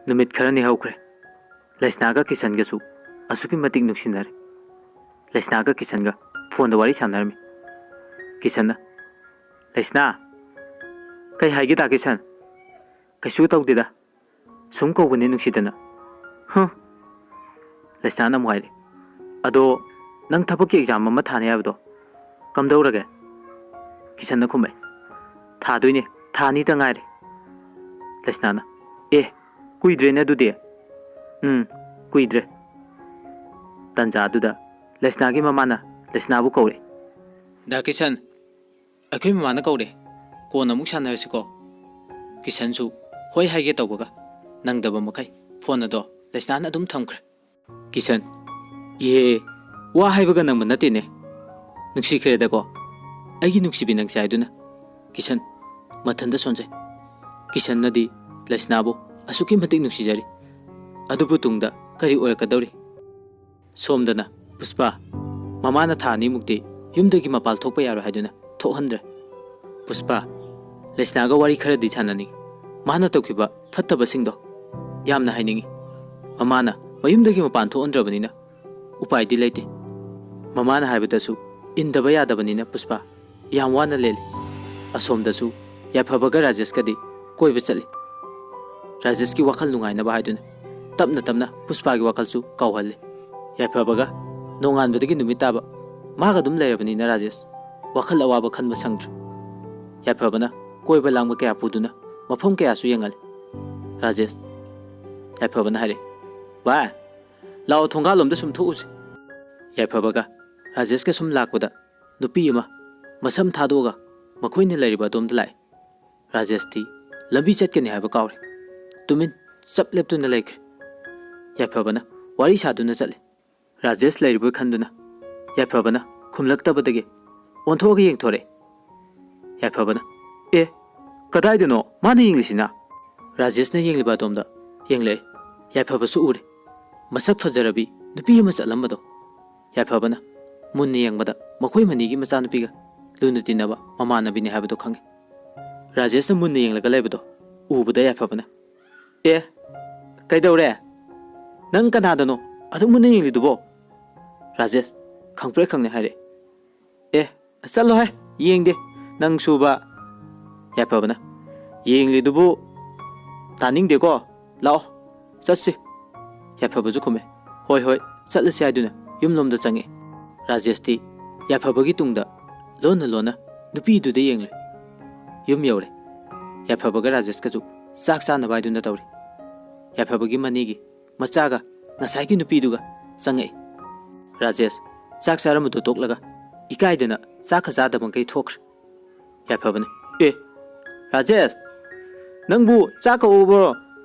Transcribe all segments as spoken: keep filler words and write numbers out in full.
ꯅꯨꯃꯤꯠ ꯈꯔꯅꯤ ꯍꯧꯈ꯭ꯔꯦ꯫ ꯂꯩꯁꯅꯥꯒ ꯀꯤꯁꯟꯒꯁꯨ ꯑꯁꯨꯛꯀꯤ ꯃꯇꯤꯛ ꯅꯨꯡꯁꯤꯅꯔꯦ꯫ ꯂꯩꯁꯅꯥꯒ ꯀꯤꯁꯟꯒ ꯐꯣꯟꯗ ꯋꯥꯔꯤ ꯁꯥꯟꯅꯔꯝꯃꯤ꯫ ꯀꯤꯁꯟꯅ, "ꯂꯩꯁꯅꯥ, ꯀꯩ ꯍꯥꯏꯒꯦ ꯗꯥ ꯀꯤꯁꯟ?" "ꯀꯩꯁꯨ ꯇꯧꯗꯦꯗ, ꯁꯨꯝ ꯀꯧꯕꯅꯦ ꯅꯨꯡꯁꯤꯗꯅ꯫" "ꯍꯨꯝ꯫" ꯂꯩꯁꯅꯥꯅ ꯑꯃꯨꯛ ꯍꯥꯏꯔꯦ, "ꯑꯗꯣ ꯅꯪ ꯊꯕꯛꯀꯤ ꯑꯦꯛꯖꯥꯝ ꯑꯃ ꯊꯥꯅꯤ ꯍꯥꯏꯕꯗꯣ ꯀꯝꯗꯧꯔꯒꯦ?" ꯀꯤꯁꯟꯅ ꯈꯨꯝꯃꯛꯑꯦ, "ꯊꯥꯗꯣꯏꯅꯦ, ꯊꯥ ꯑꯅꯤꯇ ꯉꯥꯏꯔꯦ꯫" ꯂꯩꯁꯅꯥꯅ, "ꯑꯦ, ꯀꯨꯏꯗ꯭ꯔꯦꯅꯦ ꯑꯗꯨꯗꯤ꯫" "ꯎꯝ, ꯀꯨꯏꯗ꯭ꯔꯦ꯫" ꯇꯟꯖꯥꯗꯨꯗ ꯂꯩꯁꯅꯥꯒꯤ ꯃꯃꯥꯅ ꯂꯩꯁꯅꯥꯕꯨ ꯀꯧꯔꯦ꯫ "ꯗꯥ ꯀꯤꯁꯟ, ꯑꯩꯈꯣꯏ ꯃꯃꯥꯅ ꯀꯧꯔꯦ, ꯀꯣꯟꯅ ꯑꯃꯨꯛ ꯁꯥꯟꯅꯔꯁꯤꯀꯣ꯫" ꯀꯤꯁꯟꯁꯨ ꯍꯣꯏ ꯍꯥꯏꯒꯦ ꯇꯧꯕꯒ ꯅꯪꯗꯕ ꯃꯈꯩ ꯐꯣꯟ ꯑꯗꯣ ꯂꯩꯁꯅꯥꯅ ꯑꯗꯨꯝ ꯊꯝꯈ꯭ꯔꯦ꯫ ꯀꯤꯁꯟ, "ꯏꯍꯦ, ꯋꯥ ꯍꯥꯏꯕꯒ ꯅꯪꯕ ꯅꯠꯇꯦꯅꯦ꯫ ꯅꯨꯡꯁꯤꯈ꯭ꯔꯦꯗꯀꯣ, ꯑꯩꯒꯤ ꯅꯨꯡꯁꯤꯕꯤ ꯅꯪꯁꯦ" ꯍꯥꯏꯗꯨꯅ ꯀꯤꯁꯟ ꯃꯊꯟꯇ ꯁꯣꯟꯖꯩ꯫ ꯀꯤꯁꯟꯅꯗꯤ ꯂꯩꯁꯅꯥꯕꯨ ꯑꯁꯨꯛꯀꯤ ꯃꯇꯤꯛ ꯅꯨꯡꯁꯤꯖꯔꯤ꯫ ꯑꯗꯨꯕꯨ ꯇꯨꯡꯗ ꯀꯔꯤ ꯑꯣꯏꯔꯛꯀꯗꯧꯔꯤ? ꯁꯣꯝꯗꯅ ꯄꯨꯁꯄꯥ, ꯃꯃꯥꯅ ꯊꯥ ꯑꯅꯤꯃꯨꯛꯇꯤ ꯌꯨꯝꯗꯒꯤ ꯃꯄꯥꯜ ꯊꯣꯛꯄ ꯌꯥꯔꯣꯏ ꯍꯥꯏꯗꯨꯅ ꯊꯣꯛꯍꯟꯗ꯭ꯔꯦ꯫ ꯄꯨꯁꯄꯥ, ꯂꯩꯁꯅꯥꯒ ꯋꯥꯔꯤ ꯈꯔꯗꯤ ꯁꯥꯟꯅꯅꯤꯡꯏ꯫ ꯃꯥꯅ ꯇꯧꯈꯤꯕ ꯐꯠꯇꯕꯁꯤꯡꯗꯣ ꯌꯥꯝꯅ ꯍꯥꯏꯅꯤꯡꯏ꯫ ꯃꯃꯥꯅ ꯃꯌꯨꯝꯗꯒꯤ ꯃꯄꯥꯟ ꯊꯣꯛꯍꯟꯗ꯭ꯔꯕꯅꯤꯅ ꯎꯄꯥꯏꯗꯤ ꯂꯩꯇꯦ꯫ ꯃꯃꯥꯅ ꯍꯥꯏꯕꯗꯁꯨ ꯏꯟꯗꯕ ꯌꯥꯗꯕꯅꯤꯅ ꯄꯨꯁꯄꯥ ꯌꯥꯝ ꯋꯥꯅ ꯂꯦꯜꯂꯤ꯫ ꯑꯁꯣꯝꯗꯁꯨ ꯌꯥꯏꯐꯕꯒ ꯔꯥꯖꯦꯁꯀꯗꯤ ꯀꯣꯏꯕ ꯆꯠꯂꯤ꯫ ꯔꯥꯖꯦꯁꯀꯤ ꯋꯥꯈꯜ ꯅꯨꯡꯉꯥꯏꯅꯕ ꯍꯥꯏꯗꯨꯅ ꯇꯞꯅ ꯇꯞꯅ ꯄꯨꯁꯄꯥꯒꯤ ꯋꯥꯈꯜꯁꯨ ꯀꯥꯎꯍꯜꯂꯤ꯫ ꯌꯥꯏꯐꯕꯒ ꯅꯣꯡꯉꯥꯟꯕꯗꯒꯤ ꯅꯨꯃꯤꯠ ꯇꯥꯕ ꯃꯥꯒ ꯑꯗꯨꯝ ꯂꯩꯔꯕꯅꯤꯅ ꯔꯥꯖꯦꯁ ꯋꯥꯈꯜ ꯑꯋꯥꯕ ꯈꯟꯕ ꯁꯪꯗ꯭ꯔꯦ꯫ ꯌꯥꯏꯐꯕꯅ ꯀꯣꯏꯕ ꯂꯥꯡꯕ ꯀꯌꯥ ꯄꯨꯗꯨꯅ ꯃꯐꯝ ꯀꯌꯥꯁꯨ ꯌꯦꯡꯍꯜꯂꯤ꯫ ꯔꯥꯖꯦꯁ, ꯌꯥꯏꯐꯕꯅ ꯍꯥꯏꯔꯛꯏ, "ꯚꯥꯏ, ꯂꯥꯛꯑꯣ, ꯊꯣꯡꯒꯥꯜꯂꯣꯝꯗ ꯁꯨꯝ ꯊꯣꯛꯎꯁꯤ꯫" ꯌꯥꯏꯐꯕꯒ ꯔꯥꯖꯦꯁꯀ ꯁꯨꯝ ꯂꯥꯛꯄꯗ ꯅꯨꯄꯤ ꯑꯃ ꯃꯁꯝ ꯊꯥꯗꯣꯛꯑꯒ ꯃꯈꯣꯏꯅ ꯂꯩꯔꯤꯕ ꯑꯗꯣꯝꯗ ꯂꯥꯛꯏ꯫ ꯔꯥꯖꯦꯁꯇꯤ ꯂꯝꯕꯤ ꯆꯠꯀꯅꯤ ꯍꯥꯏꯕ ꯀꯥꯎꯔꯦ꯫ ꯇꯨꯃꯤꯟ ꯆꯞ ꯂꯦꯞꯇꯨꯅ ꯂꯩꯈ꯭ꯔꯦ꯫ ꯌꯥꯏꯐꯕꯅ ꯋꯥꯔꯤ ꯁꯥꯗꯨꯅ ꯆꯠꯂꯤ꯫ ꯔꯥꯖꯦꯁ ꯂꯩꯔꯤꯕꯣꯏ ꯈꯟꯗꯨꯅ ꯌꯥꯏꯐꯕꯅ ꯈꯨꯝꯂꯛꯇꯕꯗꯒꯤ ꯑꯣꯟꯊꯣꯛꯑꯒ ꯌꯦꯡꯊꯣꯔꯛꯑꯦ꯫ ꯌꯥꯏꯐꯕꯅ, "ꯑꯦ, ꯀꯗꯥꯏꯗꯅꯣ ꯃꯥꯅ ꯌꯦꯡꯂꯤꯁꯤꯅ?" ꯔꯥꯖꯦꯁꯅ ꯌꯦꯡꯂꯤꯕ ꯑꯗꯣꯝꯗ ꯌꯦꯡꯂꯛꯑꯦ꯫ ꯌꯥꯏꯐꯕꯁꯨ ꯎꯔꯦ꯫ ꯃꯁꯛ ꯐꯖꯔꯕꯤ ꯅꯨꯄꯤ ꯑꯃ ꯆꯠꯂꯝꯕꯗꯣ꯫ ꯌꯥꯏꯐꯕꯅ ꯃꯨꯟꯅ ꯌꯦꯡꯕꯗ ꯃꯈꯣꯏ ꯃꯅꯤꯒꯤ ꯃꯆꯥꯅꯨꯄꯤꯒ ꯂꯨꯅ ꯇꯤꯟꯅꯕ ꯃꯃꯥꯟꯅꯕꯤꯅꯤ ꯍꯥꯏꯕꯗꯣ ꯈꯪꯉꯤ꯫ ꯔꯥꯖꯦꯁꯅ ꯃꯨꯟꯅ ꯌꯦꯡꯂꯒ ꯂꯩꯕꯗꯣ ꯎꯕꯗ ꯌꯥꯏꯐꯕꯅ, "ꯑꯦ, "ꯀꯩꯗꯧꯔꯦ? ꯅꯪ ꯀꯅꯥꯗꯅꯣ ꯑꯗꯨꯛ ꯃꯨꯟꯅ ꯌꯦꯡꯂꯤꯗꯨꯕꯣ?" ꯔꯥꯖꯦꯁ ꯈꯪꯄ꯭ꯔꯦꯛ ꯈꯪꯅ ꯍꯥꯏꯔꯛꯑꯦ꯫ "ꯑꯦ, ꯆꯠꯂꯣꯍꯦ, ꯌꯦꯡꯗꯦ꯫ ꯅꯪ ꯁꯨꯕ ꯌꯥꯏꯐꯕꯅ, "ꯌꯦꯡꯂꯤꯗꯨꯕꯨ ꯇꯥꯅꯤꯡꯗꯦꯀꯣ, ꯂꯥꯛꯑꯣ, ꯆꯠꯁꯤ꯫" ꯌꯥꯏꯐꯕꯁꯨ ꯈꯨꯝꯃꯦ, "ꯍꯣꯏ, ꯍꯣꯏ, ꯆꯠꯂꯁꯤ" ꯍꯥꯏꯗꯨꯅ ꯌꯨꯝꯂꯣꯝꯗ ꯆꯪꯉꯛꯑꯦ꯫ ꯔꯥꯖꯦꯁꯇꯤ ꯌꯥꯏꯐꯕꯒꯤ ꯇꯨꯡꯗ ꯂꯣꯟꯅ ꯂꯣꯟꯅ ꯅꯨꯄꯤꯗꯨꯗ ꯌꯦꯡꯂꯦ꯫ ꯌꯨꯝ ꯌꯧꯔꯦ꯫ ꯌꯥꯏꯐꯕꯒ ꯔꯥꯖꯦꯁꯀꯁꯨ ꯆꯥꯛ ꯆꯥꯅꯕ ꯍꯥꯏꯗꯨꯅ ꯇꯧꯔꯤ꯫ ꯌꯥꯏꯐꯕꯒꯤ ꯃꯅꯦꯒꯤ ꯃꯆꯥꯒ ꯉꯁꯥꯏꯒꯤ ꯅꯨꯄꯤꯗꯨꯒ ꯆꯪꯉꯛꯏ꯫ ꯔꯥꯖꯦꯁ ꯆꯥꯛ ꯆꯥꯔꯝꯕꯗꯨ ꯇꯣꯛꯂꯒ ꯏꯀꯥꯏꯗꯅ ꯆꯥꯛꯀ ꯆꯥꯗꯕꯈꯩ ꯊꯣꯛꯈ꯭ꯔꯦ꯫ ꯌꯥꯏꯐꯕꯅ, "ꯑꯦ, ꯔꯥꯖꯦꯁ, ꯅꯪꯕꯨ ꯆꯥꯛ ꯀꯧꯕ꯭ꯔꯣ?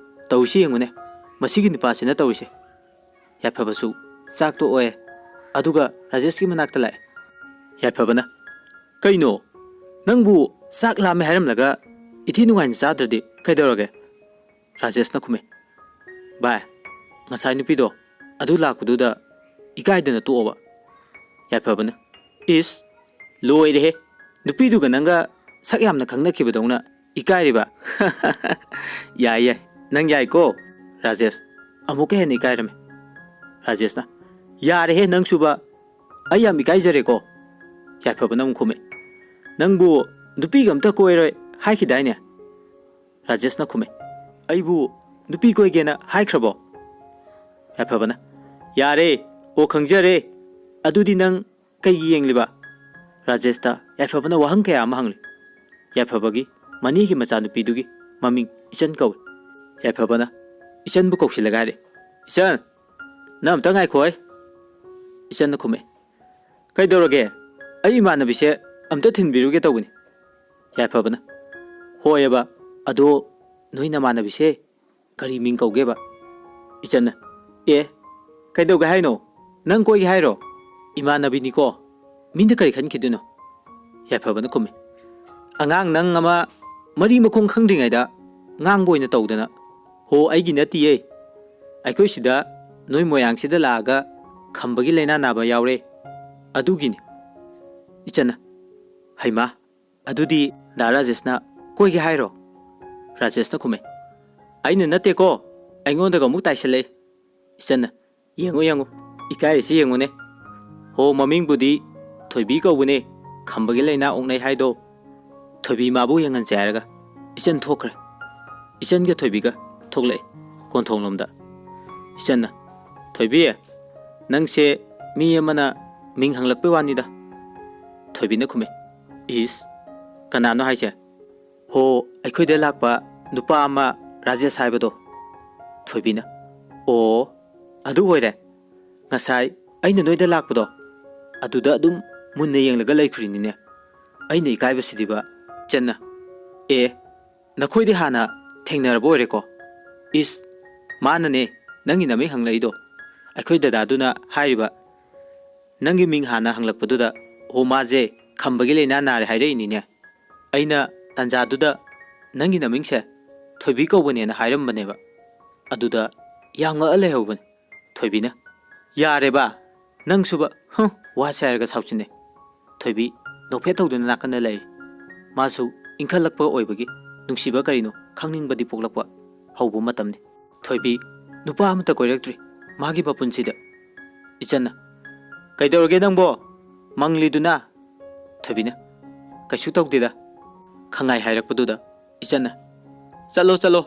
ꯇꯧꯔꯤꯁꯤ ꯌꯦꯡꯉꯨꯅꯦ, ꯃꯁꯤꯒꯤ ꯅꯨꯄꯥꯁꯤꯅ ꯇꯧꯔꯤꯁꯦ꯫" ꯌꯥꯏꯐꯕꯁꯨ ꯆꯥꯛ ꯇꯣꯛꯑꯦ, ꯑꯗꯨꯒ ꯔꯥꯖꯦꯁꯀꯤ ꯃꯅꯥꯛꯇ ꯂꯥꯛꯑꯦ꯫ ꯌꯥꯏꯐꯕꯅ, "ꯀꯩꯅꯣ, ꯅꯪꯕꯨ ꯆꯥꯛ ꯂꯥꯝꯃꯦ ꯍꯥꯏꯔꯝꯂꯒ ꯏꯊꯤ ꯅꯨꯡꯉꯥꯏꯅ ꯆꯥꯗ꯭ꯔꯗꯤ ꯀꯩꯗꯧꯔꯒꯦ?" ꯔꯥꯖꯦꯁꯅ ꯈꯨꯝꯃꯦ, "ꯚꯥꯏ, ꯉꯁꯥꯏ ꯅꯨꯄꯤꯗꯣ ꯑꯗꯨ ꯂꯥꯛꯄꯗꯨꯗ ꯏꯀꯥꯏꯗꯅ ꯇꯣꯛꯑꯕ꯫" ꯌꯥꯏꯐꯕꯅ, "ꯏꯁ, ꯂꯣꯏꯔꯦꯍꯦ, ꯅꯨꯄꯤꯗꯨꯒ ꯅꯪꯒ ꯁꯛ ꯌꯥꯝꯅ ꯈꯪꯅꯈꯤꯕꯗꯧꯅ ꯏꯀꯥꯏꯔꯤꯕ?" "ꯌꯥꯏ, ꯌꯥꯏ, ꯅꯪ ꯌꯥꯏꯀꯣ꯫" ꯔꯥꯖꯦꯁ ꯑꯃꯨꯛꯀ ꯍꯦꯟꯅ ꯏꯀꯥꯏꯔꯝꯃꯦ꯫ ꯔꯥꯖꯦꯁꯅ, "ꯌꯥꯔꯦꯍꯦ, ꯅꯪꯁꯨꯕ, ꯑꯩ ꯌꯥꯝ ꯏꯀꯥꯏꯖꯔꯦꯀꯣ꯫" ꯌꯥꯏꯐꯕꯅ ꯑꯃꯨꯛ ꯈꯨꯝꯃꯦ, "ꯅꯪꯕꯨ ꯅꯨꯄꯤꯒ ꯑꯝꯇ ꯀꯣꯏꯔꯣꯏ ꯍꯥꯏꯈꯤꯗꯥꯏꯅꯦ?" ꯔꯥꯖꯦꯁꯅ ꯈꯨꯝꯃꯦ, "ꯑꯩꯕꯨ ꯅꯨꯄꯤ ꯀꯣꯏꯒꯦꯅ ꯍꯥꯏꯈ꯭ꯔꯕꯣ?" ꯌꯥꯏꯐꯕꯅ, "ꯌꯥꯔꯦ, ꯑꯣ, ꯈꯪꯖꯔꯦ꯫ ꯑꯗꯨꯗꯤ ꯅꯪ ꯀꯩꯒꯤ ꯌꯦꯡꯂꯤꯕ?" ꯔꯥꯖꯦꯁꯇ ꯌꯥꯏꯐꯕꯅ ꯋꯥꯍꯪ ꯀꯌꯥ ꯑꯃ ꯍꯪꯂꯤ꯫ ꯌꯥꯏꯐꯕꯒꯤ ꯃꯅꯦꯒꯤ ꯃꯆꯥꯅꯨꯄꯤꯗꯨꯒꯤ ꯃꯃꯤꯡ ꯏꯆꯟ ꯀꯧꯏ꯫ ꯌꯥꯏꯐꯕꯅ ꯏꯆꯟꯕꯨ ꯀꯧꯁꯤꯜꯂꯒ ꯍꯥꯏꯔꯦ, "ꯏꯆꯟ, ꯅꯪ ꯑꯝꯇ ꯉꯥꯏꯈꯣꯍꯦ꯫" ꯏꯆꯟꯅ ꯈꯨꯝꯃꯦ, "ꯀꯩꯗꯧꯔꯒꯦ? ꯑꯩ ꯏꯃꯥꯟꯅꯕꯤꯁꯦ ꯑꯝꯇ ꯊꯤꯟꯕꯤꯔꯨꯒꯦ ꯇꯧꯕꯅꯤ꯫" ꯌꯥꯏꯐꯕꯅ, "ꯍꯣꯏꯑꯕ, ꯑꯗꯣ ꯅꯣꯏ ꯅꯃꯥꯟꯅꯕꯤꯁꯦ ꯀꯔꯤ ꯃꯤꯡ ꯀꯧꯒꯦꯕ?" ꯏꯆꯟꯅ, "ꯑꯦ, ꯀꯩꯗꯧꯒꯦ ꯍꯥꯏꯅꯣ? ꯅꯪ ꯀꯣꯏꯒꯦ ꯍꯥꯏꯔꯣ? ꯏꯃꯥꯟꯅꯕꯤꯅꯤꯀꯣ, ꯃꯤꯅ ꯀꯔꯤ ꯈꯟꯈꯤꯗꯣꯏꯅꯣ?" ꯌꯥꯏꯐꯕꯅ ꯈꯨꯝꯃꯤ, "ꯑꯉꯥꯡ ꯅꯪ ꯑꯃ ꯃꯔꯤ ꯃꯈꯣꯡ ꯈꯪꯗ꯭ꯔꯤꯉꯩꯗ ꯉꯥꯡꯕ ꯑꯣꯏꯅ ꯇꯧꯗꯅ꯫ ꯍꯣ, ꯑꯩꯒꯤ ꯅꯠꯇꯤꯌꯦ꯫ ꯑꯩꯈꯣꯏ ꯁꯤꯗ ꯅꯣꯏ ꯃꯣꯏꯔꯥꯡꯁꯤꯗ ꯂꯥꯛꯑꯒ ꯈꯝꯕꯒꯤ ꯂꯥꯏꯅꯥ ꯅꯥꯕ ꯌꯥꯎꯔꯦ, ꯑꯗꯨꯒꯤꯅꯤ꯫" ꯏꯆꯟꯅ, "ꯍꯩꯃꯥ, ꯑꯗꯨꯗꯤ ꯗꯥ ꯔꯥꯖꯦꯁꯅ ꯀꯣꯏꯒꯦ ꯍꯥꯏꯔꯣ?" ꯔꯥꯖꯦꯁꯅ ꯈꯨꯝꯃꯦ, "ꯑꯩꯅ ꯅꯠꯇꯦꯀꯣ, ꯑꯩꯉꯣꯟꯗꯒ ꯑꯃꯨꯛ ꯇꯥꯏꯁꯜꯂꯛꯑꯦ꯫ ꯏꯆꯟꯅ, "ꯌꯦꯡꯉꯨ, ꯌꯦꯡꯉꯨ, ꯏꯀꯥꯏꯔꯤꯁꯤ ꯌꯦꯡꯉꯨꯅꯦ꯫ ꯍꯣ, ꯃꯃꯤꯡꯕꯨꯗꯤ ꯊꯣꯏꯕꯤ ꯀꯧꯕꯅꯦ, ꯈꯝꯕꯒꯤ ꯂꯥꯏꯅꯥ ꯑꯣꯛꯅꯩ ꯍꯥꯏꯗꯣ꯫ ꯊꯣꯏꯕꯤ ꯃꯥꯕꯨ ꯌꯦꯡꯍꯟꯁꯦ" ꯍꯥꯏꯔꯒ ꯏꯆꯟ ꯊꯣꯛꯈ꯭ꯔꯦ꯫ ꯏꯆꯟꯒ ꯊꯣꯏꯕꯤꯒ ꯊꯣꯛꯂꯛꯑꯦ ꯀꯣꯟꯊꯣꯡꯂꯣꯝꯗ꯫ ꯏꯆꯟꯅ, "ꯊꯣꯏꯕꯤ, ꯅꯪꯁꯦ ꯃꯤ ꯑꯃꯅ ꯃꯤꯡ ꯍꯪꯂꯛꯄꯩ ꯋꯥꯅꯤꯗ"꯫ ꯊꯣꯏꯕꯤꯅ ꯈꯨꯝꯃꯦ, "ꯏꯁ, ꯀꯅꯥꯅꯣ ꯍꯥꯏꯁꯦ?" "ꯍꯣ, ꯑꯩꯈꯣꯏꯗ ꯂꯥꯛꯄ ꯅꯨꯄꯥ ꯑꯃ, ꯔꯥꯖꯦꯁ ꯍꯥꯏꯕꯗꯣ"꯫ ꯊꯣꯏꯕꯤꯅ, "ꯑꯣ, ꯑꯗꯨ ꯑꯣꯏꯔꯦ꯫ ꯉꯁꯥꯏ ꯑꯩꯅ ꯅꯣꯏꯗ ꯂꯥꯛꯄꯗꯣ, ꯑꯗꯨꯗ ꯑꯗꯨꯝ ꯃꯨꯟꯅ ꯌꯦꯡꯂꯒ ꯂꯩꯈ꯭ꯔꯤꯅꯤꯅꯦ꯫ ꯑꯩꯅ ꯏꯀꯥꯏꯕꯁꯤꯗꯤꯕ"꯫ ꯏꯆꯟꯅ, "ꯑꯦ, ꯅꯈꯣꯏꯗꯤ ꯍꯥꯟꯅ ꯊꯦꯡꯅꯔꯕ ꯑꯣꯏꯔꯦꯀꯣ?" "ꯏꯁ, ꯃꯥꯅꯅꯦ ꯅꯪꯒꯤ ꯅꯃꯤꯡ ꯍꯪꯂꯛꯏꯗꯣ꯫ ꯑꯩꯈꯣꯏ ꯗꯗꯥꯗꯨꯅ ꯍꯥꯏꯔꯤꯕ, ꯅꯪꯒꯤ ꯃꯤꯡ ꯍꯥꯟꯅ ꯍꯪꯂꯛꯄꯗꯨꯗ, ꯍꯣ, ꯃꯥꯁꯦ ꯈꯝꯕꯒꯤ ꯂꯥꯏꯅꯥ ꯅꯥꯔꯦ ꯍꯥꯏꯔꯛꯏꯅꯤꯅꯦ꯫ ꯑꯩꯅ ꯇꯥꯟꯖꯥꯗꯨꯗ ꯅꯪꯒꯤ ꯅꯃꯤꯡꯁꯦ ꯊꯣꯏꯕꯤ ꯀꯧꯕꯅꯦꯅ ꯍꯥꯏꯔꯝꯕꯅꯦꯕ꯫ ꯑꯗꯨꯗ ꯌꯥꯝ ꯉꯛꯑ ꯂꯩꯍꯧꯕꯅꯦ"꯫ ꯊꯣꯏꯕꯤꯅ, "ꯌꯥꯔꯦꯕ, ꯅꯪꯁꯨꯕ, ꯍꯨꯝ", ꯋꯥꯁꯦ ꯍꯥꯏꯔꯒ ꯁꯥꯎꯁꯤꯟꯅꯩ꯫ ꯊꯣꯏꯕꯤ ꯅꯣꯛꯐꯦꯠ ꯇꯧꯗꯨꯅ ꯅꯥꯀꯟꯗ ꯂꯩꯔꯤ꯫ ꯃꯥꯁꯨ ꯏꯟꯈꯠꯂꯛꯄ ꯑꯣꯏꯕꯒꯤ ꯅꯨꯡꯁꯤꯕ ꯀꯔꯤꯅꯣ ꯈꯪꯅꯤꯡꯕꯗꯤ ꯄꯣꯛꯂꯛꯄ ꯍꯧꯕ ꯃꯇꯝꯅꯤ꯫ ꯊꯣꯏꯕꯤ ꯅꯨꯄꯥ ꯑꯃꯠꯇ ꯀꯣꯏꯔꯛꯇ꯭ꯔꯤ ꯃꯥꯒꯤ ꯃꯄꯨꯟꯁꯤꯗ꯫ ꯏꯆꯟꯅ, "ꯀꯩꯗꯧꯔꯒꯦ ꯅꯪꯕꯣ? ꯃꯪꯂꯤꯗꯨꯅ?" ꯊꯣꯏꯕꯤꯅ, "ꯀꯩꯁꯨ ꯇꯧꯗꯦꯗ"꯫ ꯈꯪꯉꯥꯏ ꯍꯥꯏꯔꯛꯄꯗꯨꯗ ꯏꯆꯟꯅ, "ꯆꯠꯂꯣ, ꯆꯠꯂꯣ,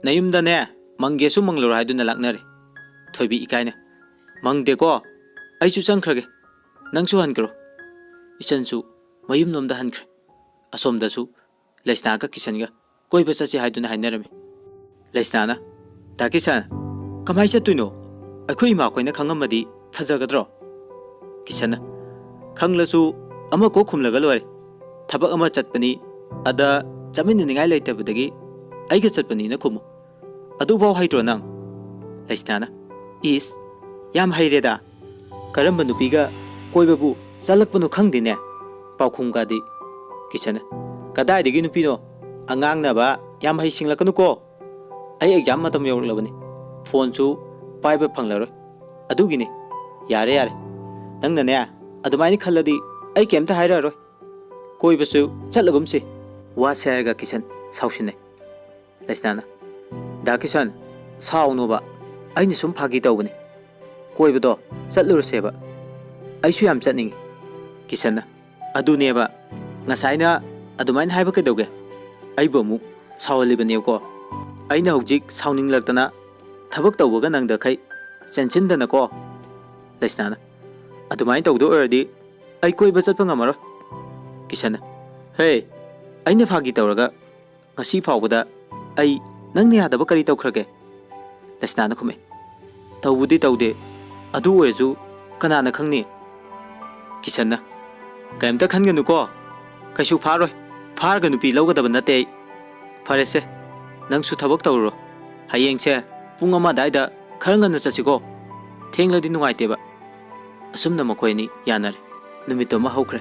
ꯅꯌꯨꯝꯗꯅꯦ ꯃꯪꯒꯦꯁꯨ ꯃꯪꯂꯨꯔꯣ" ꯍꯥꯏꯗꯨꯅ ꯂꯥꯛꯅꯔꯦ꯫ ꯊꯣꯏꯕꯤ ꯏꯀꯥꯏꯅ, "ꯃꯪꯗꯦꯀꯣ, ꯑꯩꯁꯨ ꯆꯪꯈ꯭ꯔꯒꯦ, ꯅꯪꯁꯨ ꯍꯟꯈ꯭ꯔꯣ"꯫ ꯏꯆꯟꯁꯨ ꯃꯌꯨꯝꯂꯣꯝꯗ ꯍꯟꯈ꯭ꯔꯦ꯫ ꯑꯁꯣꯝꯗꯁꯨ ꯂꯩꯁꯅꯥꯒ ꯀꯤꯁꯟꯒ ꯀꯣꯏꯕ ꯆꯠꯁꯤ ꯍꯥꯏꯗꯨꯅ ꯍꯥꯏꯅꯔꯝꯃꯤ꯫ ꯂꯩꯁꯅꯥꯅ, "ꯗꯥ ꯀꯤꯁꯟ, ꯀꯃꯥꯏ ꯆꯠꯇꯣꯏꯅꯣ? ꯑꯩꯈꯣꯏ ꯏꯃꯥꯈꯣꯏꯅ ꯈꯪꯉꯝꯃꯗꯤ ꯐꯖꯒꯗ꯭ꯔꯣ?" ꯀꯤꯁꯟꯅ, "ꯈꯪꯂꯁꯨ ꯑꯃ ꯀꯣꯛ ꯈꯨꯝꯂꯒ ꯂꯣꯏꯔꯦ꯫ ꯊꯕꯛ ꯑꯃ ꯆꯠꯄꯅꯤ, ꯑꯗ ꯆꯠꯃꯤꯟꯅꯅꯤꯡꯉꯥꯏ ꯂꯩꯇꯕꯗꯒꯤ ꯑꯩꯒ ꯆꯠꯄꯅꯤꯅ ꯈꯨꯝꯃꯨ꯫ ꯑꯗꯨꯐꯥꯎ ꯍꯩꯇ꯭ꯔꯣ ꯅꯪ?" ꯂꯩꯁꯅꯥꯅ, "ꯏꯁ, ꯌꯥꯝ ꯍꯩꯔꯦꯗ꯫ ꯀꯔꯝꯕ ꯅꯨꯄꯤꯒ ꯀꯣꯏꯕꯕꯨ ꯆꯠꯂꯛꯄꯅꯣ ꯈꯪꯗꯦꯅꯦ, ꯄꯥꯎꯈꯨꯝꯒꯗꯤ"꯫ ꯀꯤꯁꯟꯅ, "ꯀꯗꯥꯏꯗꯒꯤ ꯅꯨꯄꯤꯅꯣ? ꯑꯉꯥꯡꯅꯕ ꯌꯥꯝ ꯍꯩꯁꯤꯡꯂꯛꯀꯅꯨꯀꯣ꯫ ꯑꯩ ꯑꯦꯛꯖꯥꯝ ꯃꯇꯝ ꯌꯧꯔꯛꯂꯕꯅꯤ, ꯐꯣꯟꯁꯨ ꯄꯥꯏꯕ ꯐꯪꯂꯔꯣꯏ꯫ ꯑꯗꯨꯒꯤꯅꯤ꯫ ꯌꯥꯔꯦ, ꯌꯥꯔꯦ, ꯅꯪꯅꯅꯦ ꯑꯗꯨꯃꯥꯏꯅ ꯈꯜꯂꯗꯤ ꯑꯩ ꯀꯩꯝꯇ ꯍꯥꯏꯔꯛꯑꯔꯣꯏ꯫ ꯀꯣꯏꯕꯁꯨ ꯆꯠꯂꯒꯨꯝꯁꯤ"꯫ ꯋꯥꯁꯦ ꯍꯥꯏꯔꯒ ꯀꯤꯁꯟ ꯁꯥꯎꯁꯤꯟꯅꯩ꯫ ꯂꯩꯁꯅꯥꯅ, "ꯗꯥ ꯀꯤꯁꯟ, ꯁꯥꯎꯅꯣꯕ, ꯑꯩꯅ ꯁꯨꯝ ꯐꯥꯒꯤ ꯇꯧꯕꯅꯤ꯫ ꯀꯣꯏꯕꯗꯣ ꯆꯠꯂꯨꯔꯁꯦꯕ, ꯑꯩꯁꯨ ꯌꯥꯝ ꯆꯠꯅꯤꯡꯉꯤ꯫ ꯀꯤꯁꯟꯅ, "ꯑꯗꯨꯅꯦꯕ, ꯉꯁꯥꯏꯅ ꯑꯗꯨꯃꯥꯏꯅ ꯍꯥꯏꯕ ꯀꯩꯗꯧꯒꯦ? ꯑꯩꯕꯨ ꯑꯃꯨꯛ ꯁꯥꯎꯍꯜꯂꯤꯕꯅꯦꯕꯀꯣ꯫ ꯑꯩꯅ ꯍꯧꯖꯤꯛ ꯁꯥꯎꯅꯤꯡꯂꯛꯇꯅ ꯊꯕꯛ ꯇꯧꯕꯒ ꯅꯪꯗꯈꯩ ꯆꯦꯟꯁꯤꯟꯗꯅꯀꯣ"꯫ ꯂꯩꯁꯅꯥꯅ, "ꯑꯗꯨꯃꯥꯏꯅ ꯇꯧꯗꯣꯏ ꯑꯣꯏꯔꯗꯤ ꯑꯩ ꯀꯣꯏꯕ ꯆꯠꯄ ꯉꯝꯃꯔꯣꯏ"꯫ ꯀꯤꯁꯟꯅ, "ꯍꯦ, ꯑꯩꯅ ꯐꯥꯒꯤ ꯇꯧꯔꯒ ꯉꯁꯤ ꯐꯥꯎꯕꯗ ꯑꯩ ꯅꯪꯅ ꯌꯥꯗꯕ ꯀꯔꯤ ꯇꯧꯈ꯭ꯔꯒꯦ?" ꯂꯩꯁꯅꯥꯅ ꯈꯨꯝꯃꯦ, "ꯇꯧꯕꯨꯗꯤ ꯇꯧꯗꯦ, ꯑꯗꯨ ꯑꯣꯏꯔꯁꯨ ꯀꯅꯥꯅ ꯈꯪꯅꯤ?" ꯀꯤꯁꯟꯅ, "ꯀꯔꯤꯝꯇ ꯈꯟꯒꯅꯨꯀꯣ, ꯀꯩꯁꯨ ꯐꯥꯔꯣꯏ, ꯐꯥꯔꯒ ꯅꯨꯄꯤ ꯂꯧꯒꯗꯕ ꯅꯠꯇꯦ ꯑꯩ꯫ ꯐꯔꯦꯁꯦ, ꯅꯪꯁꯨ ꯊꯕꯛ ꯇꯧꯔꯨꯔꯣ, ꯍꯌꯦꯡꯁꯦ ꯄꯨꯡ ꯑꯃ ꯑꯗꯥꯏꯗ ꯈꯔ ꯉꯟꯅ ꯆꯠꯁꯤꯀꯣ, ꯊꯦꯡꯂꯗꯤ ꯅꯨꯡꯉꯥꯏꯇꯦꯕ"꯫ ꯑꯁꯨꯝꯅ ꯃꯈꯣꯏ ꯑꯅꯤ ꯌꯥꯅꯔꯦ꯫ ꯅꯨꯃꯤꯠꯇꯨ ꯑꯃ ꯍꯧꯈ꯭ꯔꯦ꯫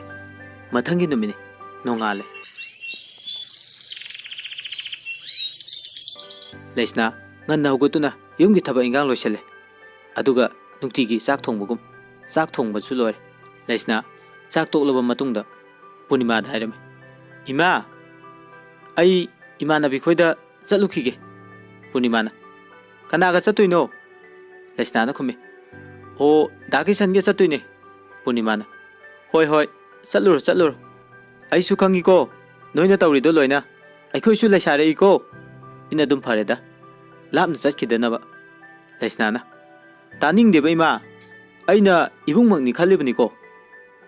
ꯃꯊꯪꯒꯤ ꯅꯨꯃꯤꯠꯅꯤ꯫ ꯅꯣꯡꯉꯥꯜꯂꯦ꯫ ꯂꯩꯁꯅꯥ ꯉꯟꯅ ꯍꯧꯒꯠꯇꯨꯅ ꯌꯨꯝꯒꯤ ꯊꯕꯛ ꯏꯟꯈꯥꯡ ꯂꯣꯏꯁꯤꯜꯂꯦ꯫ ꯑꯗꯨꯒ ꯅꯨꯡꯇꯤꯒꯤ ꯆꯥꯛ ꯊꯣꯡꯕꯒꯨꯝ ꯆꯥꯛ ꯊꯣꯡꯕꯁꯨ ꯂꯣꯏꯔꯦ꯫ ꯂꯩꯁꯅꯥ ꯆꯥꯛ ꯇꯣꯛꯂꯕ ꯃꯇꯨꯡꯗ ꯄꯨꯔꯅꯤꯃꯥꯗ ꯍꯥꯏꯔꯝꯃꯤ, "ꯏꯃꯥ, ꯑꯩ ꯏꯃꯥꯟꯅꯕꯤ ꯈꯣꯏꯗ ꯆꯠꯂꯨꯈꯤꯒꯦ"꯫ ꯄꯨꯔꯅꯤꯃꯥꯅ, "ꯀꯅꯥꯒ ꯆꯠꯇꯣꯏꯅꯣ?" ꯂꯩꯁꯅꯥꯅ ꯈꯨꯝꯃꯤ, "ꯑꯣ, ꯗꯥ ꯀꯤꯁꯟꯒ ꯆꯠꯇꯣꯏꯅꯦ"꯫ ꯄꯨꯔꯅꯤꯃꯥꯅ, "ꯍꯣꯏ, ꯍꯣꯏ, ꯆꯠꯂꯨꯔꯣ, ꯆꯠꯂꯨꯔꯣ꯫ ꯑꯩꯁꯨ ꯈꯪꯉꯤꯀꯣ, ꯅꯣꯏꯅ ꯇꯧꯔꯤꯗꯣ ꯂꯣꯏꯅ꯫ ꯑꯩꯈꯣꯏꯁꯨ ꯂꯩꯁꯥꯔꯛꯏꯀꯣ꯫ ꯏꯟ ꯑꯗꯨꯝ ꯐꯔꯦꯗ, ꯂꯥꯞꯅ ꯆꯠꯈꯤꯗꯅꯕ"꯫ ꯂꯩꯁꯅꯥꯅ, "ꯇꯥꯅꯤꯡꯗꯦꯕ ꯏꯃꯥ, ꯑꯩꯅ ꯏꯕꯨꯡꯃꯛꯅꯤ ꯈꯜꯂꯤꯕꯅꯤꯀꯣ"꯫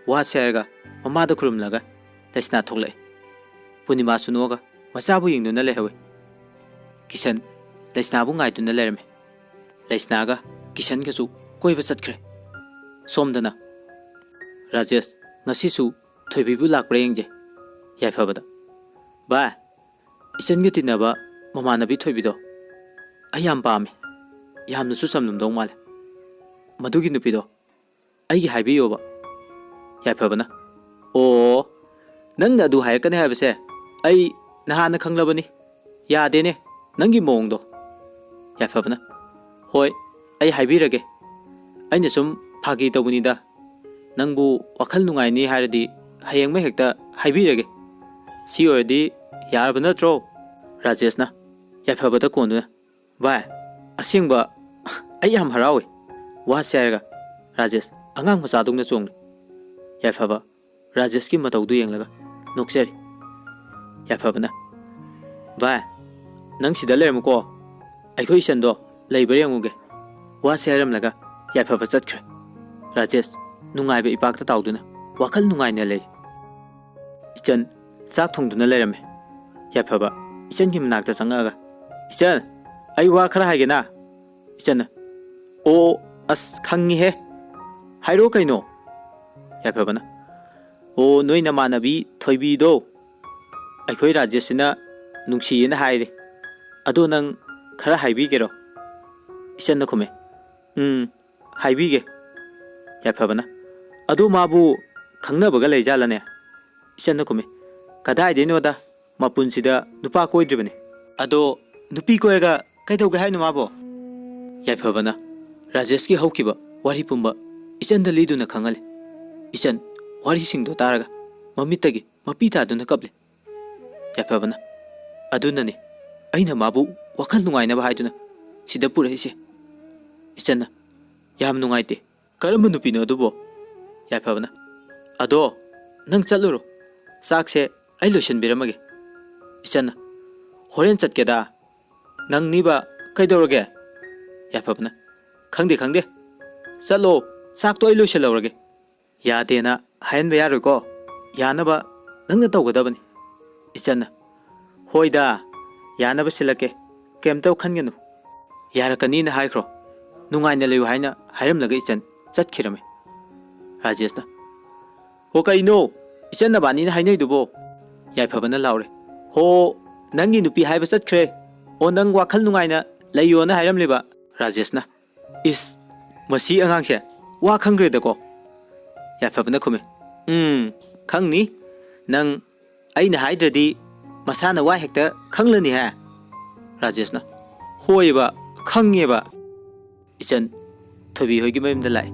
ꯋꯥꯁꯦ ꯍꯥꯏꯔꯒ ꯃꯃꯥꯗ ꯈꯨꯔꯨꯝꯂꯒ ꯂꯩꯁꯅꯥ ꯊꯣꯛꯂꯛꯑꯦ꯫ ꯄꯨꯔꯅꯤꯃꯥꯁꯨ ꯅꯣꯛꯑꯒ ꯃꯆꯥꯕꯨ ꯌꯦꯡꯗꯨꯅ ꯂꯩꯍꯧꯏ꯫ ꯀꯤꯁꯟ ꯂꯩꯁꯅꯥꯕꯨ ꯉꯥꯏꯗꯨꯅ ꯂꯩꯔꯝꯃꯤ꯫ ꯂꯩꯁꯅꯥꯒ ꯀꯤꯁꯟꯒꯁꯨ ꯀꯣꯏꯕ ꯆꯠꯈ꯭ꯔꯦ꯫ ꯁꯣꯝꯗꯅ, "ꯔꯥꯖꯦꯁ, ꯉꯁꯤꯁꯨ ꯊꯣꯏꯕꯤꯕꯨ ꯂꯥꯛꯄ꯭ꯔꯥ ꯌꯦꯡꯖꯦ"꯫ ꯌꯥꯏꯐꯕꯗ, "ꯚꯥꯏ, ꯏꯆꯟꯒ ꯇꯤꯟꯅꯕ ꯃꯃꯥꯟꯅꯕꯤ ꯊꯣꯏꯕꯤꯗꯣ ꯑꯩ ꯌꯥꯝ ꯄꯥꯝꯃꯤ꯫ ꯌꯥꯝꯅꯁꯨ ꯆꯝꯂꯝꯗꯧ ꯃꯥꯜꯂꯦ꯫ ꯃꯗꯨꯒꯤ ꯅꯨꯄꯤꯗꯣ ꯑꯩꯒꯤ ꯍꯥꯏꯕꯤꯌꯣꯕ"꯫ ꯌꯥꯏꯐꯕꯅ, "ꯑꯣ, ꯅꯪꯅ ꯑꯗꯨ ꯍꯥꯏꯔꯛꯀꯅꯤ ꯍꯥꯏꯕꯁꯦ ꯑꯩ ꯅꯍꯥꯟꯅ ꯈꯪꯂꯕꯅꯤ꯫ ꯌꯥꯗꯦꯅꯦ, ꯅꯪꯒꯤ ꯃꯑꯣꯡꯗꯣ"꯫ ꯌꯥꯏꯐꯕꯅ, "ꯍꯣꯏ, ꯑꯩ ꯍꯥꯏꯕꯤꯔꯒꯦ꯫ ꯑꯩꯅ ꯁꯨꯝ ꯐꯥꯒꯤ ꯇꯧꯕꯅꯤꯗ꯫ ꯅꯪꯕꯨ ꯋꯥꯈꯜ ꯅꯨꯡꯉꯥꯏꯅꯤ ꯍꯥꯏꯔꯗꯤ ꯍꯌꯦꯡꯃꯛ ꯍꯦꯛꯇ ꯍꯥꯏꯕꯤꯔꯒꯦ꯫ ꯁꯤ ꯑꯣꯏꯔꯗꯤ ꯌꯥꯔꯕ ꯅꯠꯇ꯭ꯔꯣ?" ꯔꯥꯖꯦꯁꯅ ꯌꯥꯏꯐꯕꯗ ꯀꯣꯟꯗꯨꯅ, "ꯚꯥꯏ, "ꯑꯁꯦꯡꯕ, ꯑꯩ ꯌꯥꯝ ꯍꯔꯥꯎꯏ꯫ ꯋꯥꯁꯦ" ꯍꯥꯏꯔꯒ ꯔꯥꯖꯦꯁ ꯑꯉꯥꯡ ꯃꯆꯥꯗꯧꯅ ꯆꯣꯡꯂꯤ꯫ ꯌꯥꯏꯐꯕ ꯔꯥꯖꯦꯁꯀꯤ ꯃꯇꯧꯗꯨ ꯌꯦꯡꯂꯒ ꯅꯣꯛꯆꯔꯤ꯫ ꯌꯥꯏꯐꯕꯅ, "ꯚꯥꯏ, ꯅꯪ ꯁꯤꯗ ꯂꯩꯔꯝꯃꯨꯀꯣ, ꯑꯩꯈꯣꯏ ꯏꯆꯟꯗꯣ ꯂꯩꯕ꯭ꯔꯥ ꯌꯦꯡꯉꯨꯒꯦ"꯫ ꯋꯥꯁꯦ ꯍꯥꯏꯔꯝꯂꯒ ꯌꯥꯏꯐꯕ ꯆꯠꯈ꯭ꯔꯦ꯫ ꯔꯥꯖꯦꯁ ꯅꯨꯡꯉꯥꯏꯕ ꯏꯄꯥꯛꯇ ꯇꯥꯎꯗꯨꯅ ꯋꯥꯈꯜ ꯅꯨꯡꯉꯥꯏꯅ ꯂꯩ꯫ ꯏꯆꯟ ꯆꯥꯛ ꯊꯣꯡꯗꯨꯅ ꯂꯩꯔꯝꯃꯦ꯫ ꯌꯥꯏꯐꯕ ꯏꯆꯟꯒꯤ ꯃꯅꯥꯛꯇ ꯆꯪꯉꯛꯑꯒ, "ꯏꯆꯟ, ꯑꯩ ꯋꯥ ꯈꯔ ꯍꯥꯏꯒꯦꯅ"꯫ ꯏꯆꯟꯅ, "ꯑꯣ, ꯑꯁ, ꯈꯪꯉꯤꯍꯦ꯫ ꯍꯥꯏꯔꯣ ꯀꯩꯅꯣ"꯫ ꯌꯥꯏꯐꯕꯅ, "ꯑꯣ, ꯅꯣꯏ ꯅꯃꯥꯟꯅꯕꯤ ꯊꯣꯏꯕꯤꯗꯣ ꯑꯩꯈꯣꯏ ꯔꯥꯖꯦꯁꯁꯤꯅ ꯅꯨꯡꯁꯤꯌꯦꯅ ꯍꯥꯏꯔꯦ꯫ ꯑꯗꯣ ꯅꯪ ꯈꯔ ꯍꯥꯏꯕꯤꯒꯦꯔꯣ?" ꯏꯆꯟꯅ ꯈꯨꯝꯃꯦ, "ꯎꯝ, ꯍꯥꯏꯕꯤꯒꯦ"꯫ ꯌꯥꯏꯐꯕꯅ, "ꯑꯗꯣ ꯃꯥꯕꯨ ꯈꯪꯅꯕꯒ ꯂꯩꯖꯥꯠꯂꯅꯦ?" ꯏꯆꯟꯅ ꯈꯨꯝꯃꯤ, "ꯀꯗꯥꯏꯗꯩꯅꯣꯗ, ꯃꯄꯨꯟꯁꯤꯗ ꯅꯨꯄꯥ ꯀꯣꯏꯗ꯭ꯔꯤꯕꯅꯤ"꯫ "ꯑꯗꯣ ꯅꯨꯄꯤ ꯀꯣꯏꯔꯒ ꯀꯩꯗꯧꯒꯦ ꯍꯥꯏꯅꯣ ꯃꯥꯕꯣ?" ꯌꯥꯏꯐꯕꯅ ꯔꯥꯖꯦꯁꯀꯤ ꯍꯧꯈꯤꯕ ꯋꯥꯔꯤ ꯄꯨꯝꯕ ꯏꯆꯟꯗ ꯂꯤꯗꯨꯅ ꯈꯪꯍꯜꯂꯤ꯫ ꯏꯆꯟ ꯋꯥꯔꯤꯁꯤꯡꯗꯣ ꯇꯥꯔꯒ ꯃꯃꯤꯠꯇꯒꯤ ꯃꯄꯤ ꯇꯥꯗꯨꯅ ꯀꯞꯂꯤ꯫ ꯌꯥꯏꯐꯕꯅ, "ꯑꯗꯨꯅꯅꯤ ꯑꯩꯅ ꯃꯥꯕꯨ ꯋꯥꯈꯜ ꯅꯨꯡꯉꯥꯏꯅꯕ ꯍꯥꯏꯗꯨꯅ ꯁꯤꯗ ꯄꯨꯔꯛꯏꯁꯦ"꯫ ꯏꯆꯟꯅ, "ꯌꯥꯝ ꯅꯨꯡꯉꯥꯏꯇꯦ꯫ ꯀꯔꯝꯕ ꯅꯨꯄꯤꯅꯣ ꯑꯗꯨꯕꯣ?" ꯌꯥꯏꯐꯕꯅ, "ꯑꯗꯣ ꯅꯪ ꯆꯠꯂꯨꯔꯣ, ꯆꯥꯛꯁꯦ ꯑꯩ ꯂꯣꯏꯁꯤꯟꯕꯤꯔꯝꯃꯒꯦ"꯫ ꯏꯆꯟꯅ, "ꯍꯣꯔꯦꯟ ꯆꯠꯀꯦꯗ, ꯅꯪꯅꯤꯕ, ꯀꯩꯗꯧꯔꯒꯦ?" ꯌꯥꯏꯐꯕꯅ, "ꯈꯪꯗꯦ, ꯈꯪꯗꯦ, ꯆꯠꯂꯣ, ꯆꯥꯛꯇꯣ ꯑꯩ ꯂꯣꯏꯁꯤꯜꯍꯧꯔꯒꯦ"꯫ "ꯌꯥꯗꯦꯅ ꯍꯥꯏꯍꯟꯕ ꯌꯥꯔꯣꯏꯀꯣ, ꯌꯥꯅꯕ ꯅꯪꯅ ꯇꯧꯒꯗꯕꯅꯤ"꯫ ꯏꯆꯟꯅ, "ꯍꯣꯏꯗ, ꯌꯥꯅꯕ ꯁꯤꯜꯂꯛꯀꯦ, ꯀꯩꯝꯇ ꯈꯟꯒꯅꯨ"꯫ "ꯌꯥꯔꯛꯀꯅꯤꯅ ꯍꯥꯏꯈ꯭ꯔꯣ, ꯅꯨꯡꯉꯥꯏꯅ ꯂꯩꯌꯨ" ꯍꯥꯏꯅ ꯍꯥꯏꯔꯝꯂꯒ ꯏꯆꯟ ꯆꯠꯈꯤꯔꯝꯃꯤ꯫ ꯔꯥꯖꯦꯁꯅ, "ꯍꯣ, ꯀꯩꯅꯣ ꯏꯆꯟ ꯅꯕꯥꯅꯤꯅ ꯍꯥꯏꯅꯩꯗꯨꯕꯣ?" ꯌꯥꯏꯐꯕꯅ ꯂꯥꯎꯔꯦ, "ꯍꯣ, ꯅꯪꯒꯤ ꯅꯨꯄꯤ ꯍꯥꯏꯕ ꯆꯠꯈ꯭ꯔꯦ꯫ ꯑꯣ, ꯅꯪ ꯋꯥꯈꯜ ꯅꯨꯡꯉꯥꯏꯅ ꯂꯩꯌꯣꯅ ꯍꯥꯏꯔꯝꯂꯤꯕ"꯫ ꯔꯥꯖꯦꯁꯅ, "ꯏꯁ, ꯃꯁꯤ ꯑꯉꯥꯡꯁꯦ ꯋꯥ ꯈꯪꯈ꯭ꯔꯦꯗꯀꯣ"꯫ ꯌꯥꯏꯐꯕꯅ ꯈꯨꯝꯃꯤ, "ꯎꯝ, ꯈꯪꯅꯤ꯫ ꯅꯪ ꯑꯩꯅ ꯍꯥꯏꯗ꯭ꯔꯗꯤ ꯃꯁꯥꯅ ꯋꯥ ꯍꯦꯛꯇ ꯈꯪꯂꯅꯤ ꯍꯦ"꯫ ꯔꯥꯖꯦꯁꯅ, "ꯍꯣꯏꯕ, ꯈꯪꯉꯦꯕ"꯫ ꯏꯆꯟ ꯊꯣꯏꯕꯤ ꯍꯣꯏꯒꯤ ꯃꯌꯨꯝꯗ ꯂꯥꯛꯏ꯫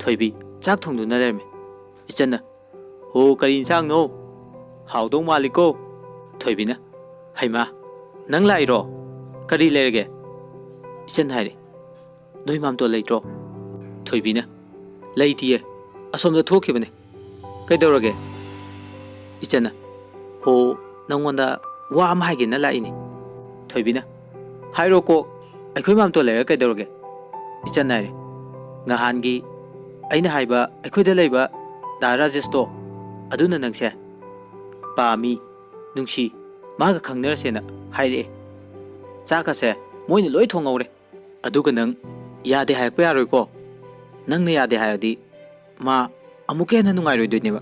ꯊꯣꯏꯕꯤ ꯆꯥꯛ ꯊꯣꯡꯗꯨꯅ ꯂꯩꯔꯝꯃꯤ꯫ ꯏꯆꯟꯅ, "ꯍꯣ, ꯀꯔꯤ ꯏꯟꯁꯥꯡꯅꯣ? ꯍꯥꯎꯗꯧ ꯃꯥꯜꯂꯤꯀꯣ"꯫ ꯊꯣꯏꯕꯤꯅ, "ꯍꯩꯃꯥ, ꯅꯪ ꯂꯥꯛꯏꯔꯣ? ꯀꯔꯤ ꯂꯩꯔꯒꯦ?" ꯏꯆꯟ ꯍꯥꯏꯔꯦ, "ꯅꯣꯏ ꯃꯥꯝꯇꯣꯟ ꯂꯩꯇ꯭ꯔꯣ?" ꯊꯣꯏꯕꯤꯅ, "ꯂꯩꯇꯤꯌꯦ, ꯑꯁꯣꯝꯗ ꯊꯣꯛꯈꯤꯕꯅꯦ꯫ ꯀꯩꯗꯧꯔꯒꯦ?" ꯏꯆꯟꯅ, "ꯍꯣ, ꯅꯪꯉꯣꯟꯗ ꯋꯥ ꯑꯃ ꯍꯥꯏꯒꯦꯅ ꯂꯥꯛꯏꯅꯦ꯫" ꯊꯣꯏꯕꯤꯅ, "ꯍꯥꯏꯔꯣꯀꯣ, ꯑꯩꯈꯣꯏ ꯃꯥꯝꯇꯣꯟ ꯂꯩꯔꯒ ꯀꯩꯗꯧꯔꯒꯦ?" ꯏꯆꯟꯅ ꯍꯥꯏꯔꯦ, "ꯅꯍꯥꯟꯒꯤ ꯑꯩꯅ ꯍꯥꯏꯕ ꯑꯩꯈꯣꯏꯗ ꯂꯩꯕ ꯗꯥ ꯔꯥꯖꯦꯁꯇꯣ, ꯑꯗꯨꯅ ꯅꯪꯁꯦ ꯄꯥꯝꯃꯤ, ꯅꯨꯡꯁꯤ, ꯃꯥꯒ ꯈꯪꯅꯔꯁꯦꯅ ꯍꯥꯏꯔꯛꯑꯦ꯫ ꯆꯥꯛꯀꯁꯦ ꯃꯣꯏꯅ ꯂꯣꯏ ꯊꯣꯡꯍꯧꯔꯦ꯫ ꯑꯗꯨꯒ ꯅꯪ ꯌꯥꯗꯦ ꯍꯥꯏꯔꯛꯄ ꯌꯥꯔꯣꯏꯀꯣ꯫ ꯅꯪꯅ ꯌꯥꯗꯦ ꯍꯥꯏꯔꯗꯤ ꯃꯥ ꯑꯃꯨꯛꯀ ꯍꯦꯟꯅ ꯅꯨꯡꯉꯥꯏꯔꯣꯏꯗꯣꯏꯅꯦꯕ꯫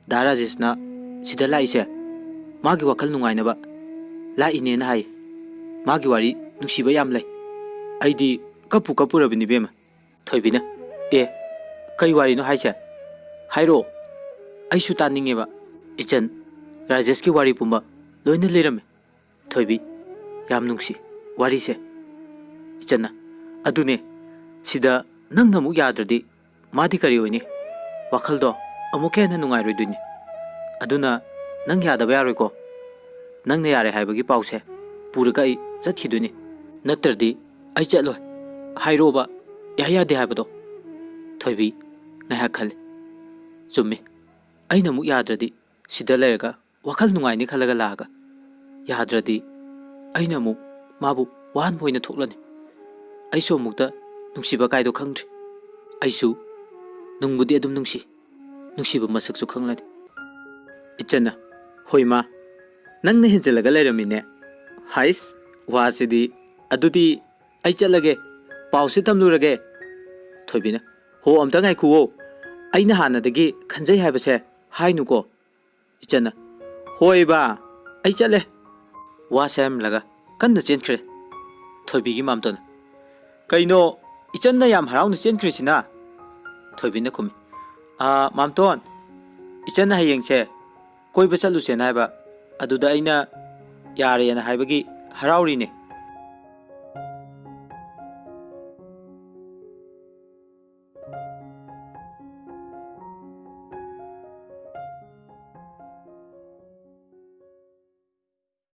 ꯗꯥ ꯔꯥꯖꯦꯁꯅ ꯁꯤꯗ ꯂꯥꯛꯏꯁꯦ ꯃꯥꯒꯤ ꯋꯥꯈꯜ ꯅꯨꯡꯉꯥꯏꯅꯕ ꯂꯥꯛꯏꯅꯦꯅ ꯍꯥꯏ꯫ ꯃꯥꯒꯤ ꯋꯥꯔꯤ ꯅꯨꯡꯁꯤꯕ ꯌꯥꯝ ꯂꯩ꯫ ꯑꯩꯗꯤ ꯀꯞꯄꯨ ꯀꯞꯄꯨꯔꯕꯅꯤ ꯏꯕꯦꯝꯃ꯫" ꯊꯣꯏꯕꯤꯅ, "ꯑꯦ, ꯀꯩ ꯋꯥꯔꯤꯅꯣ ꯍꯥꯏꯁꯦ? ꯍꯥꯏꯔꯛꯑꯣ, ꯑꯩꯁꯨ ꯇꯥꯅꯤꯡꯉꯦꯕ꯫" ꯏꯆꯟ, ꯔꯥꯖꯦꯁꯀꯤ ꯋꯥꯔꯤ ꯄꯨꯝꯕ ꯂꯣꯏꯅ ꯂꯤꯔꯝꯃꯦ꯫ ꯊꯣꯏꯕꯤ, "ꯌꯥꯝ ꯅꯨꯡꯁꯤ ꯋꯥꯔꯤꯁꯦ꯫" ꯏꯆꯟꯅ, "ꯑꯗꯨꯅꯦ, ꯁꯤꯗ ꯅꯪꯅ ꯑꯃꯨꯛ ꯌꯥꯗ꯭ꯔꯗꯤ ꯃꯥꯗꯤ ꯀꯔꯤ ꯑꯣꯏꯅꯤ? ꯋꯥꯈꯜꯗꯣ ꯑꯃꯨꯛꯀ ꯍꯦꯟꯅ ꯅꯨꯡꯉꯥꯏꯔꯣꯏꯗꯣꯏꯅꯤ꯫ ꯑꯗꯨꯅ ꯅꯪ ꯌꯥꯗꯕ ꯌꯥꯔꯣꯏꯀꯣ꯫ ꯅꯪꯅ ꯌꯥꯔꯦ ꯍꯥꯏꯕꯒꯤ ꯄꯥꯎꯁꯦ ꯄꯨꯔꯒ ꯑꯩ ꯆꯠꯈꯤꯗꯣꯏꯅꯤ꯫ ꯅꯠꯇ꯭ꯔꯗꯤ ꯑꯩ ꯆꯠꯂꯣꯏ꯫ ꯍꯥꯏꯔꯣꯕ, ꯌꯥꯏ ꯌꯥꯗꯦ ꯍꯥꯏꯕꯗꯣ꯫" ꯊꯣꯏꯕꯤ ꯉꯥꯏꯍꯥꯛ ꯈꯜꯂꯤ꯫ "ꯆꯨꯝꯃꯤ, ꯑꯩꯅ ꯑꯃꯨꯛ ꯌꯥꯗ꯭ꯔꯗꯤ ꯁꯤꯗ ꯂꯩꯔꯒ ꯋꯥꯈꯜ ꯅꯨꯡꯉꯥꯏꯅꯤ ꯈꯜꯂꯒ ꯂꯥꯛꯑꯒ, ꯌꯥꯗ꯭ꯔꯗꯤ ꯑꯩꯅ ꯑꯃꯨꯛ ꯃꯥꯕꯨ ꯋꯥꯍꯟꯕ ꯑꯣꯏꯅ ꯊꯣꯛꯂꯅꯤ꯫ ꯑꯩꯁꯨ ꯑꯃꯨꯛꯇ ꯅꯨꯡꯁꯤꯕ ꯀꯥꯏꯗꯣ ꯈꯪꯗ꯭ꯔꯤ꯫ ꯑꯩꯁꯨ ꯅꯨꯡꯕꯨꯗꯤ ꯑꯗꯨꯝ ꯅꯨꯡꯁꯤ, ꯅꯨꯡꯁꯤꯕ ꯃꯁꯛꯁꯨ ꯈꯪꯂꯅꯤ꯫" ꯏꯆꯟꯅ, "ꯍꯣꯏ ꯃꯥ, ꯅꯪꯅ ꯍꯦꯟꯖꯤꯜꯂꯒ ꯂꯩꯔꯝꯃꯤꯅꯦ꯫ ꯍꯥꯏꯁ, ꯋꯥꯁꯤꯗꯤ꯫ ꯑꯗꯨꯗꯤ ꯑꯩ ꯆꯠꯂꯒꯦ, ꯄꯥꯎꯁꯦ ꯇꯝꯂꯨꯔꯒꯦ꯫" ꯊꯣꯏꯕꯤꯅ, "ꯍꯣ, ꯑꯝꯇ ꯉꯥꯏꯈꯨꯑꯣ, ꯑꯩꯅ ꯍꯥꯟꯅꯗꯒꯤ ꯈꯟꯖꯩ ꯍꯥꯏꯕꯁꯦ ꯍꯥꯏꯅꯨꯀꯣ꯫" ꯏꯆꯟꯅ, "ꯍꯣꯏ ꯕꯥ, ꯑꯩ ꯆꯠꯂꯦ꯫" ꯋꯥ ꯁꯦꯝꯂꯒ ꯀꯟꯅ ꯆꯦꯟꯈ꯭ꯔꯦ ꯊꯣꯏꯕꯤꯒꯤ ꯃꯥꯝꯇꯣꯟꯅ꯫ "ꯀꯩꯅꯣ, ꯏꯆꯟꯅ ꯌꯥꯝ ꯍꯔꯥꯎꯅ ꯆꯦꯟꯈ꯭ꯔꯤꯁꯤꯅ?" ꯊꯣꯏꯕꯤꯅ ꯈꯨꯝꯃꯤ꯫ "ꯑꯥ, ꯃꯥꯝꯇꯣꯟ, ꯏꯆꯟꯅ ꯍꯌꯦꯡꯁꯦ ꯀꯣꯏꯕ ꯆꯠꯂꯨꯁꯦꯅ ꯍꯥꯏꯕ, ꯑꯗꯨꯗ ꯑꯩꯅ ꯌꯥꯔꯦꯅ ꯍꯥꯏꯕꯒꯤ ꯍꯔꯥꯎꯔꯤꯅꯦ꯫"